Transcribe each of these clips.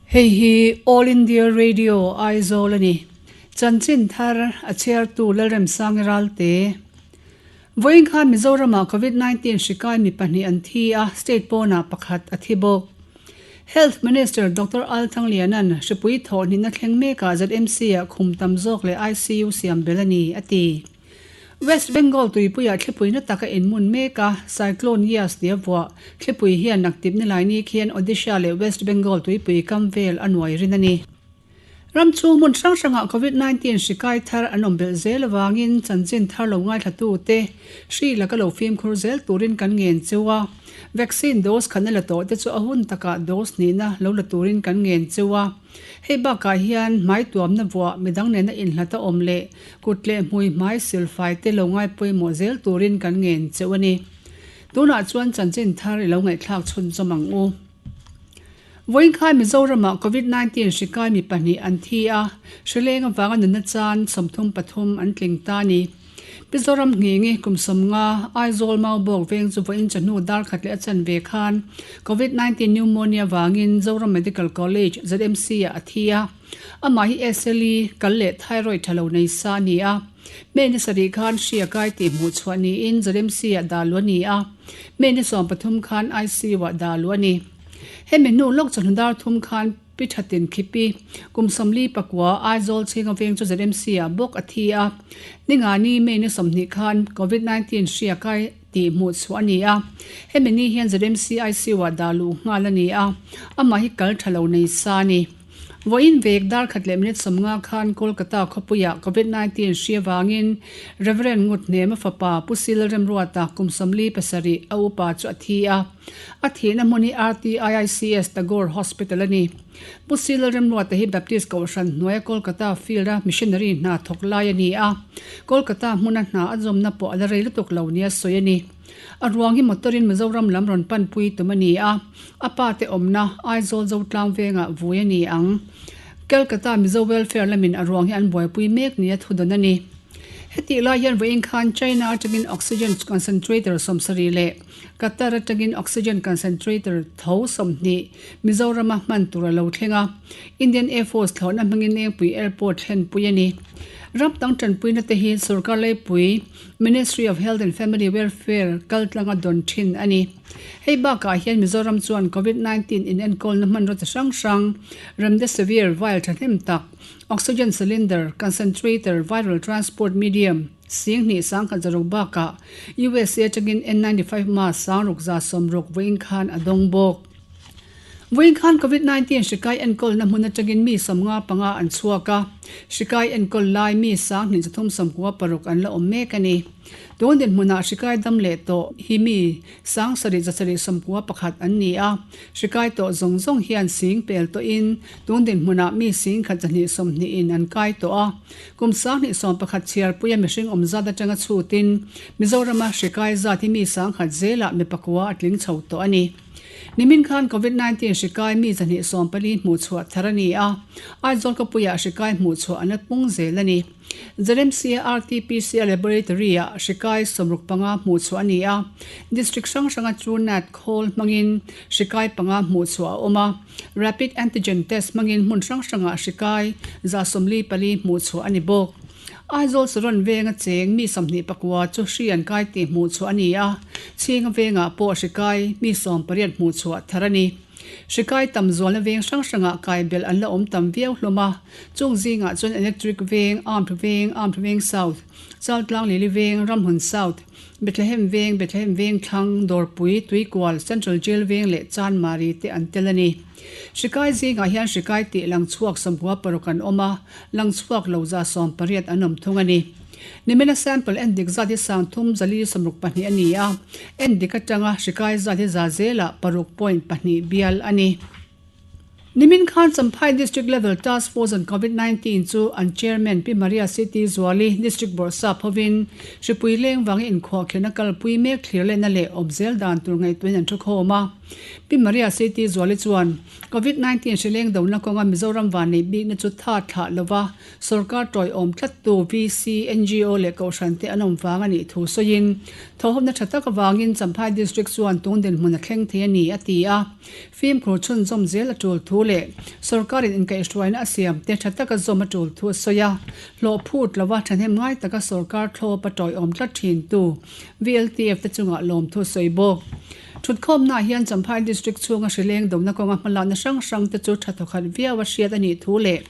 Hei hi All India Radio Aizawl a ni. Chanchin thar a chhiartu Lalremsangi Ralte. Vawiin khan Mizoramah Covid 19 hri kai mi pahnih an thi a, state pawnah pakhat a thi bawk. Health Minister Doctor Al Thangliana'n hripui thawhhnihna thleng mekah ZMC-ah khum tam zawk leh ICU siam belh a ni, a ti. West Bengal tuipuiah thlipui na taka inmun mek a, Cyclone Yaas tia vuah thlipui hian naktip nilai ni khian Odisha leh West Bengal tuipui kam vel a nuai rin a ni. Ram chhung hmun hrang hrangah Covid 19 hri kai thar an awm belh zel avangin chanchin thar lo ngaithlatute hri laka lo fimkhur zel turin kan ngen cheu a. Vaccine dose khatna la tawh te chu a hun takah dose hnihna lo la turin kan ngen cheu a. Hei bakah hian hmai tuamna vuah midang nena inhlat a awm leh kut leh hmui hmai silfai te lo ngai pawimawh zel turin kan ngen cheu a ni. Tunah chuan chanchin thar i lo ngaihthlak chhunzawm ang u. Vawiinkhai Mizoramah Covid 19 hri kai mi pahnih an thi a, hrileng avanga nunna chan 33 an tling ta a ni. Mizoram Nghingi kum 50, Aizawl Maubawk veng chu vawiin chawhnu dar khat leh a chanve khan Covid 19 pneumonia vangin Zoram Medical College, ZMC, ah a thi a. Amah hi SLE, kal leh thyroid tha lo nei sa a ni a. May ni sarih khan hri a kai tih hmuh chhuah niin ZMC ah dah luh a ni a. May ni 13 khan ICU ah dah luh a ni. Hemi hnu lawk chawhnu dar thum khan Pi Thatin Khipi, kum 44, Aizawl chhinga veng chu ZMC ah bawk a thi a. Ningani May ni 20 khan Covid 19 hri a kai tih hmuh chhuah a ni a. Hemi ni hian ZMC ICU ah dah luh nghal a ni a, amah hi kal tha lo nei sa a ni. Vawiin vek dar khat leh minute 50 khan Kolkata khawpuiah Covid 19 hri avangin Reverend Ngut Hnema fapa Pu Sil Remruata kum 47 a upa chu a thi a. A thihna hmun hi RTIICS Tagore Hospital a ni. Pu Sil Remruata hi Baptist Kohhran hnuaia Kolkata field-a missionary hna thawk lai a ni a. Kolkata hmuna hna a zawmna pawh a la rei lutuk lo nia sawi a ni. A ruang hi motor-in Mizoram lam rawn panpui tum a ni a, a pa te awmna Aizawl Zotlang vengah vui a ni ang. Calcutta Mizo Welfare lamin a ruang hi an buaipui mek nia thudawn a ni. Hetih lai hian vawiin khan China atangin oxygen concentrator 70 leh Qatar atangin oxygen concentrator tho 20 Mizorama hman tur a lo thleng a, Indian Air Force thlawhna hmangin Lengpui Airport thlenpui a ni. Ram dang tanpuina te hi sorkar leipui Ministry of Health and Family Welfare kaltlanga dawn thin a ni. Hei bakah hian Mizoram chuan Covid 19 inenkawlna hmanraw chi hrang hrang, Remdesivir vial thahnem tak, Oxygen cylinder, concentrator, viral transport medium, 10,000 106 bakah USA atangin N 95 mask 660 vawiin khan a dawng bawk. Vawiin khan Covid 19 hri kai enkawlna hmun atangin mi 55 an chhuak a, hri kai enkawl lai mi 2396 an la awm mek a ni. Tun dinhmunah hri kai dam leh tawh hi mi 7791 an ni a, hri kai tawh zawng zawng hian sing pel tawhin tun dinhmunah mi 1220 in an kai tawh a. Kum 2011 chhiarpuia mihring awm zat atanga chhutin Mizorama hri kai zat hi mi 10,000 zelah mi pakua a tling chho tawh a ni. Nimin khan Covid 19 hri kai mi 214 hmuh chhuah thar a ni a, Aizawl khawpuiah hri kai hmuh chhuah an la pung zel a ni. ZMC RTPCR Laboratory-ah hri kai 65 hmuh chhuah a ni a, District hrang hranga Truenat khawl hmangin hri kai panga hmuh chhuah a awm a, Rapid Antigen Test hmangin hmun hrang hrangah hri kai 144 hmuh chhuah a ni bawk. Aizawl Saron venga cheng mi 24 chu hri an kai tih hmuh chhuah a ni a, Chhinga vengah pawh hri kai mi 18 hmuh chhuah thar a ni. Hri kai tam zualna veng hrang hrangah kai belh an la awm tam viau hlawm a, chung zingah chuan Electric Veng, Armed Veng, Armed Veng South, Chaltlang Lili Veng, Ramhun South, Bethlehem Veng, Bethlehem Veng Thlang, Dawrpui, Tuikual, Central Jail Veng leh Chanmari te an tel a ni. Hri kai zingah hian hri kai tih lang chhuak 96 an awm a, lang chhuak lo 180 an awm thung a ni. Nimina sample en dik zat hi 3462 a ni a, en dik atanga hri kai zat hi za zelah 6.2 bial a ni. Nimin khan Champhai District Level Task Force on Covid 19 chu an Chairman Pi Maria City Zuali District Bawrhsap hovin hripui leng vanga inkhuahkhirhna kalpui mek thlir lehna leh awmzel dan tur ngaihtuahin an thu khawm a. Pi Maria CT Zuali chuan, Covid 19 hri leng dona kawnga Mizoram vanneih bikna chu tha thlah lova sorkar tawiawm tlattu VC, ngo leh kohhran te an awm vang a nih thu sawiin, thawhawmna tha tak avangin Champhai District chuan tung dinhmun a thleng thei a ni, a ti a. Fimkhur chhunzawm zel a tul thu leh sorkarin inkaihhruaina a siam te tha taka zawm a tul thu a sawi a. Hlawh phut lova thahnem ngai taka sorkar thlawp a tawiawm tlat thin tu VLTF te chungah lawmthu a sawi bawk. Thutkhawmnaah hian Champhai District chhunga hrileng dona kawnga hmalakna hrang hrang te chu tha thawkhat viau a hriat a nih thu leh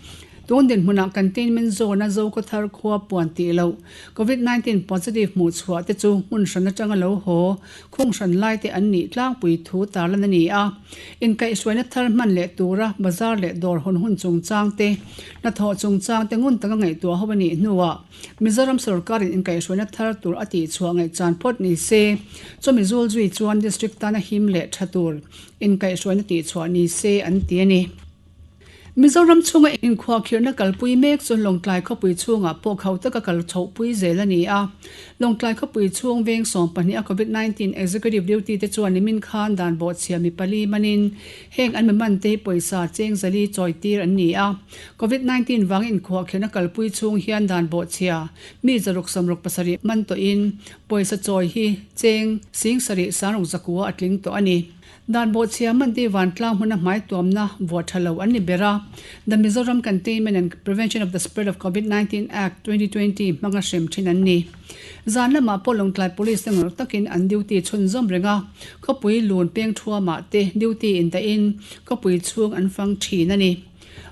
tun dinhmunah Containment Zone a Zokhawthar khua puan tih loh Covid 19 positive hmuh chhuah te chu hmun hran atanga lo haw khung hran lai te an nih tlangpui thu tarlan a ni a. Inkaihhruaina thar hman leh tura bazar leh dawr hawn hun chungchang te, hnathawh chungchang te ngun taka ngaihtuah ho a nih hnuah Mizoram sorkarin inkaihhruaina thar tur a tihchhuah ngaihchan phawt ni se, chumi zul zui chuan district tana him leh tha tur inkaihhruaina tihchhuah ni se an ti a ni. Mizoram chhunga inkhuahkhirhna kalpui mek chu Lawngtlai khawpui chhungah pawh khauh taka kal chhohpui zel a ni a. Lawngtlai khawpui chhung veng 12 a Covid 19 Executive Duty te chuan nimin khan dan bawhchhia mi pali manin heng an mi man te hi pawisa cheng zali chawi tir an ni a. Covid 19 vang inkhuahkhirhna kalpui chhung hian dan bawhchhia mi 667 man tawhin pawisa chawi hi cheng 7 sangruk zakua a tling tawh a ni. Dan bawhchhia man te vantlang hmuna hmai tuamna vuah tha lo an ni ber a. The Mizoram Containment and Prevention of the Spread of Covid 19 Act, 2020 hmanga hrem thin an ni. Zan lamah pawh Lawngtlai Police te ngawrh takin an duty chhunzawm reng a, khawpui lun peng thuamah te duty indahin khawpui chhung an fang thin a ni.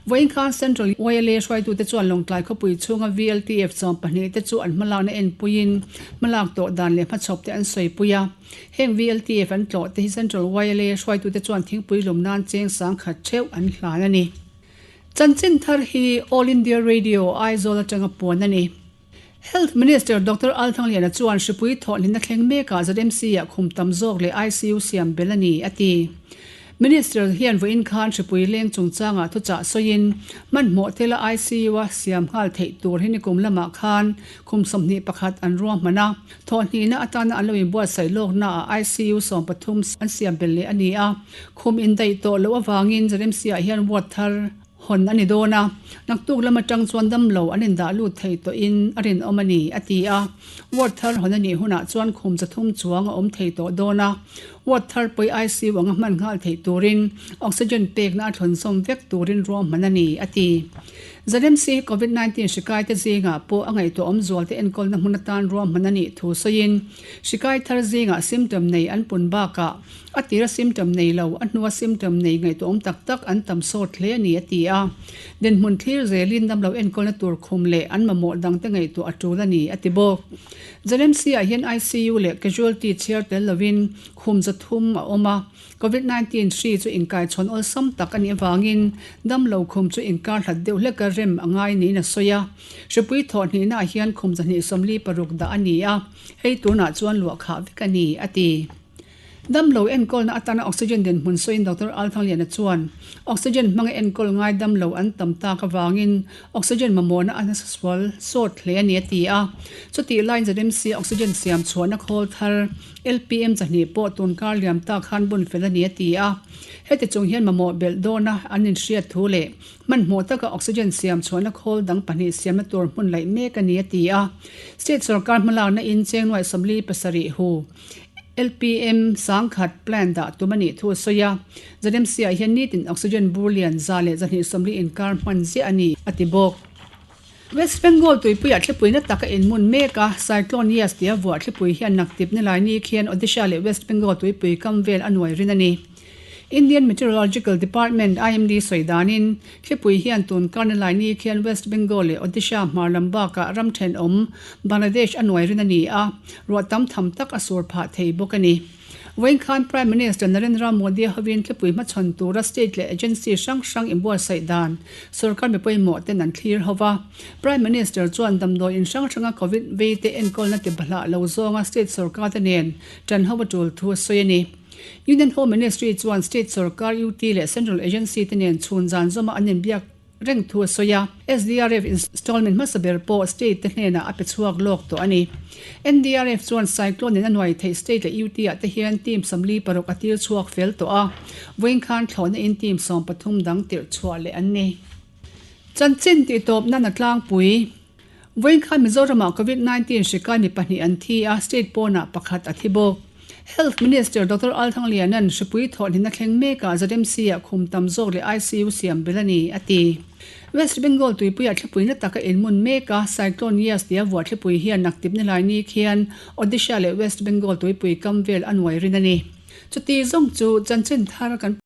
Vawiin khan Central YLA hruaitute chuan Lawngtlai khawpui chhunga VLTF 12 te chu an hmalakna enpuiin hmalak tawh dan leh hmachhawp te an sawipui a. Heng VLTF an tlawh te hi Central YLA hruaitute chuan thingpui lum nan cheng 10,000 theuh an hlan a ni. Chanchin thar hi All India Radio, Aizawl atanga puan a ni. Health Minister Doctor Al Thangliana chuan hripui thawhhlinna thleng mekah ZMC-ah khum tam zawk leh ICU siam belh a ni, a ti. Minister hian vawiin khan hripui leng chungchangah thuchah sawiin, hmanhmawh thila ICU-a siam nghal theih tur hi nikum lamah khan khum 21 an ruahman a, thawhhnihna atana an lo inbuatsaih lawknaah ICU 13 an siam belh leh a ni a, khum indaih tawh loh avangin ZMC-ah hian ward thar Hawn a ni dawn a, naktuk lam atang chuan damlo an indah lut thei tawhin a rinawm a ni, a ti a. Ward thar hawn a nih hunah chuan khum 300 chuang a awm thei tawh dawn a, ward thar pawi ICU anga hman nghal theih turin oxygen pekna a thlawn zawm vek turin ruahman a ni, a ti. ZMC hi Covid 19 hri kaite zingah pawh a ngaihtuahawm zualte enkawlna hmun atan ruahman a nih thu sawiin hri kai thar zingah symptom nei an pun bakah A tira symptom nei lo, a hnua symptom nei ngaihtuahawm tak tak an tam sawt hle a ni, a ti a. Dinhmun thlir zelin damlo enkawlna tur khum leh an mamawh dangte ngaihtuah a tul a ni, a ti bawk. ZMC-ah hian ICU leh casualty chhiar tel lovin khum 300 a awm a, Covid 19 hri chu inkaichhawn awlsam tak a nih avangin damlo khum chu inkar hlat deuh hleka rem a ngai niin a sawi a. Hripui thawh hnihnaah hian khum 246 dah a ni a, hei tunah chuan luah khah vek a ni, a ti. Damlo enkawlna atana oxygen dinhmun sawiin Doctor Althangliana chuan, Oxygen hmanga enkawl ngai damlo an tam tak avangin oxygen mamawhna a nasa sual sawt hle a ni a ti a. Chutih laiin ZMC oxygen siam chhuahna khawl thar LPM 200 pawh tunkar liam tak khan bun fel a ni a ti a. Heti chung hian mamawh belh dawna an inhriat thu leh hmanhmawh taka oxygen siam chhuahna khawl dang pahnih siamna tur hmun laih mek a ni a ti a. State sorkar hmalakna in cheng nuaih 47 hu LPM 10,000 plan dah tum a nih thu a sawi a, ZMC-ah hian nitin oxygen bur lian 140 inkar hman ziah a ni, a ti bawk. West Bengal tuipuiah thlipui na tak a inmun mek a, Cyclone Yaas tia vuah thlipui hian naktip nilai ni khian Odisha leh West Bengal tuipui kam vel a nuai rin a ni. Indian Meteorological Department, IMD, sawi danin, thlipui hian tun kar nilai ni khian West Bengal leh Odisha hmar lam bakah ram thenawm Bangladesh a nuai rin a ni a, ruah tam tham tak a sur phah thei bawk a ni. Vawiin khan Prime Minister Narendra Modi hovin thlipui hmachhawn tura state leh agency hrang hrang inbuatsaih dan sorkar mi pawimawh ten an thlir ho va. Prime Minister chuan damdawi in hrang hranga Covid veite enkawlna ti bahlah lo zawnga state sorkar te nen tan ho a tul thu a sawi a ni. Union Home Ministry chuan state sorkar, UT leh central agency te nen chhun zan zawma an inbiak. reng thu a sawi a. SDRF installment hmasa ber pawh state te hnenah a pe chhuak lawk tawh a ni. NDRF chuan cyclone in a nuai theih state leh UT ah te hian team 46 a tir chhuak fel tawh a, vawiin khan thlawhna in team 13 dang tirh chhuah leh an ni. Chanchin tihtawp nan a tlangpui. Vawiin khan Mizoramah Covid 19 hri kai mi pahnih an thi a, state pawnah pakhat a thi bawk. Health Minister Doctor Al Thangliana'n hripui thawhhnin a thleng mekah ZMC-ah khum tam zawk leh ICU siam belh a ni, a ti. West Bengal tuipuiah thlipui na tak a inmun mek a, Cyclone Yaas tia vuah thlipui hian naktip nilai ni khian Odisha leh West Bengal tuipui kam vel a nuai rin a ni. Chuti zawng chu chanchin thar kan.